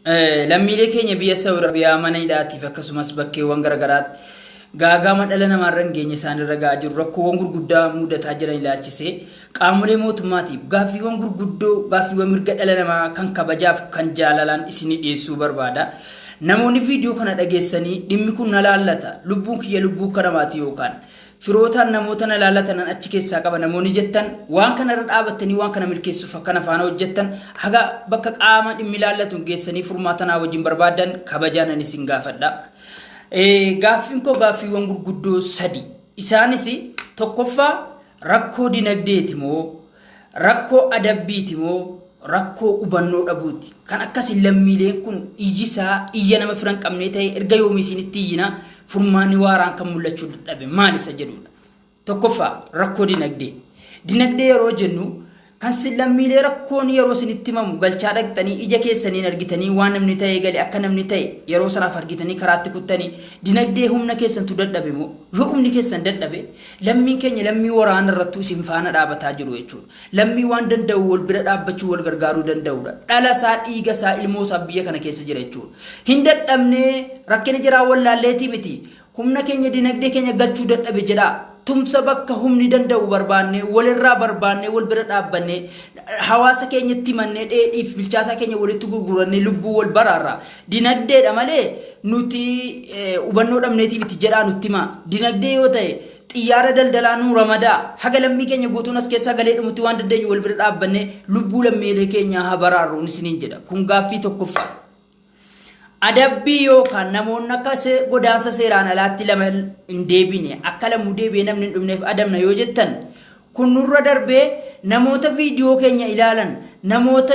Lammiilee keenya biyya Saawud Arabiyaa mana hidhaatiif akkasumas bakkeewwan garaagaraatti gaaga'ama dhala namaarra hin geenye isaanirra ga'aa jiru rakkoowwan gurguddaa mudataa jiran ilaalchisee qaamolee mootummaatiif gaaffiiwwan gurguddoo gaaffiiwwan mirga dhala namaa kan kabajaaf kan jaalalaan isinii dhiyeessuu barbaada. Namoonni viidiyoo kana dhageessanii dhimmi kun na laallata lubbuun kiyya lubbuu kanamaati yookaan firootaan namoota na laallatanan achi keessaa qaba namoonni jettan waan kanarra dhaabattanii waan kana milkeessuuf akkana faana hojjettan haga bakka qaama dhimmi laallatuun geessanii furmaata naa wajjin barbaadan kabajaanan isin gaafadha. Gaaffiin koo gaaffiiwwan gurguddoo sadi. Isaanis tokkoffaa rakkoo dinagdeeti moo rakkoo adabbiiti moo rakkoo hubannoo dhabuuti. Kan akkasii lammiileen kun iyyi isaa iyya nama fira hin qabnee ta'e erga yoomii isinitti iyyina furmaanni waaraan kan mul'achuu dadhabe maal isa jedhudha. Tokkoffaa rakkoo dinagdee. Dinagdee yeroo jennu kan sin lammiilee rakkoon yeroo isinitti himamu galchaa dhaqxanii ija keessaniin argitanii waan namni ta'ee gale akka namni ta'e yeroo sanaaf argitanii karaatti kuttanii dinagdee humna keessantu dadhabe moo yoo humni keessan dadhabe lammiin keenya lammii waraana irrattuu isin faana dhaabataa jiru jechuudha. Lammii waan danda'u wal bira dhaabbachuu wal gargaaruu danda'udha. Dhala isaa dhiiga isaa ilmoo isaa biyya kana keessa jira jechuudha. Hin dadhabnee rakkina jiraa wallaalleetii miti. Humna keenya dinagdee keenya galchuu dadhabe jedhaa. Tumsa bakka humni danda'u barbaannee walirraa barbaannee wal bira dhaabbannee hawaasa keenyatti himannee dheedhiif bilchaataa keenya walitti gurgurannee lubbuu wal baraarra. Dinagdeedha malee nuti hubannoo dhabneetii miti jedhaa nutti himaa. Dinagdee yoo ta'e xiyyaara daldalaa nuu ramadaa haga lammii keenya guutuun as keessaa galee dhumutti waan dandeenyu wal bira dhaabbannee lubbuu lammiilee keenyaa haa baraarru isiniin jedha. Kun gaaffii tokkoffaa. Adabbii yookaan namoonni akka godaansa seeraan alaatti lama hin deebine akka lamuu deebi'ee namni hin dhumneef adabna yoo jettan kun nurra darbee namoota viidiyoo keenya ilaalan namoota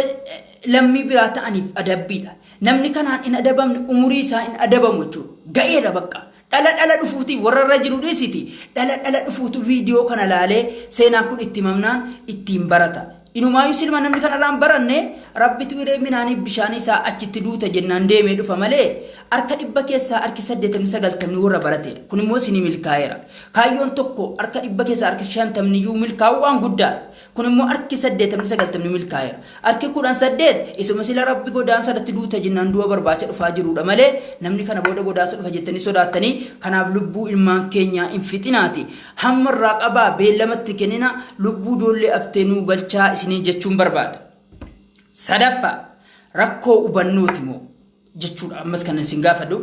lammii biraa ta'aniif adabbiidha. Namni kanaan hin adabamne umurii isaa hin adabamu jechuudha. Ga'eedha bakka. Dhala dhala dhufuutiif warra irra jiru dhiisiti. Dhala dhala dhufuutu viidiyoo kana laalee seenaan kun itti himamnaan ittiin barata. Inumaayyuu silma namni kanarraa hin baranne rabbitu hiree minaanii bishaanii isaa achitti duuta jennaan deemee dhufa malee harka dhibba keessaa harki saddeetamni sagaltamni warra barateedha. Kun immoo isinii milkaa'eera. Kaayyoon tokko harka dhibba keessaa harki shantamni iyyuu milkaa'uu waan guddaadha. Kun immoo harki 80 90 milkaa'eera. Harki 18 isuma sila rabbi godaansa irratti duuta jennaan du'a barbaacha dhufaa jiruudha malee namni kana booda godaansa dhufa jettanii sodaattanii kanaaf lubbuu ilmaan keenyaa hin fixinaati. Hamma irraa qabaa beellamatti kennina lubbuu ijoollee aftee nuu galchaa isiniin jechuun barbaada. Sadaffaa rakkoo hubannooti moo jechuudha ammas kan isin gaafadhu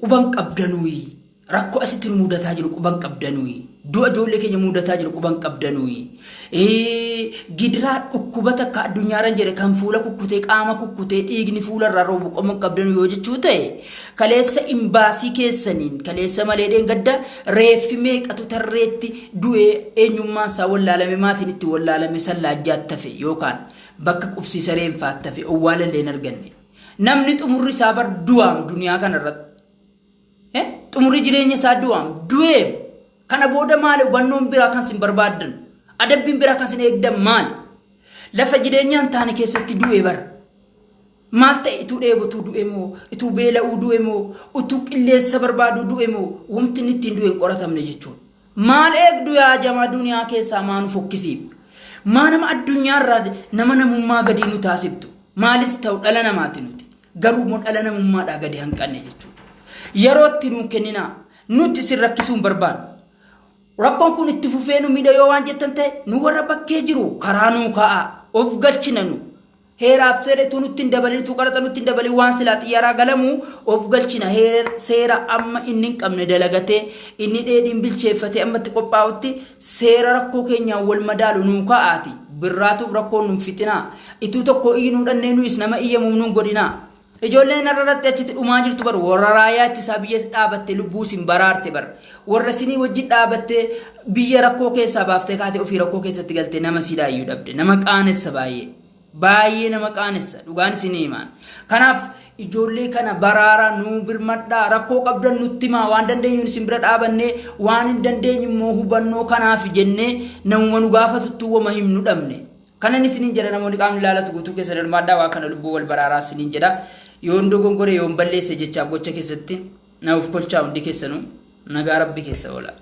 quban qabdanuuyi rakkoo asitti nu mudataa jiru quban qabdanuuyi du'a ijoollee keenya mudataa jiru quban qabdanuuyi gidiraa dhukkuba takka addunyaarran jedhe kan fuula kukkutee qaama kukkutee dhiigni fuularraa roobu quban qabdanuu yoo jechuu ta'e kaleessa imbaasii keessaniin kaleessa malee dheengadda reeffi meeqatu tarreetti du'ee eenyummaan isaa wallaalame maatiin itti wallaalame sallaajjaatti hafe yookaan bakka qubsiisa reenfaatti hafe owwaalallee hin arganne. Namni xumurri isaa bar du'aam duniyaa kana irratti. Xumurri jireenya isaa du'aam du'eem. Kana booda maali hubannoon biraa kan sin barbaaddan? Adabbiin biraa kan sin eegdan maali? Lafa jireenyaan taane keessatti du'e bara. Maal ta'e ituu dheebotuu du'e moo ituu beela'uu du'e moo utuu qilleensa barbaaduu du'e moo wanti inni ittiin du'e hin qoratamne jechuudha. Maal eegdu yaa jamaa duniyaa keessaa maa nu fokkisiiftu? Maa nama addunyaarraa nama namummaa gadii nu taasiftu? Maalis ta'u dhala namaati nuti. Garuu immoo dhala namummaadhaa gadi hanqanne jechuudha. Yeroo itti nuun kenninaa nuti isin rakkisuu hin barbaannu. Rakkoon kun itti fufee nu miidha yoo waan jettan ta'e nu warra bakkee jiru karaa nuu kaa'aa of galchina nu. Heeraaf seera utuu nutti hin dabalin utuu qaraxa nutti hin dabalin waan silaa xiyyaaraa galamu of galchina heera seera amma inni hin qabne dalagatee inni dheedhiin bilcheeffatee amma itti qophaa'utti seera rakkoo keenyaan wal madaalu nuu kaa'aati birraatuuf rakkoon nun fixinaa ituu tokko iyyu nuu dhannee nuyis nama iyyamuuf nun godhinaa. Ijoolleen har'a irratti achitti dhumaa jirtu bar warra raayyaa ittisaa biyya dhaabatte lubbuu isin baraarte bar warra isinii wajjin dhaabatte biyya rakkoo keessaa baaftee kaate ofii rakkoo keessatti galte nama siidhaa iyyuu dhabde nama qaanessa baay'ee. Baay'ee nama qaanessa dhugaan isinii himaan. Kanaaf ijoollee kana baraaraa nuu birmadhaa rakkoo qabdan nutti himaa waan dandeenyuun isin bira dhaabannee waan hin dandeenyu immoo hubannoo kanaaf jennee namuma nu gaafatuttuu wama himnu dhabne. Kanan isiniin jedha namoonni qaamni ilaalatu guutuu keessa hirmaadhaa waa kana lubbuu wal baraaraa isiniin jedha. Yoon dogongore yoon balleesse jechaaf gocha keessatti na of kolchaa hundi keessanuu nagaa rabbi keessa oola.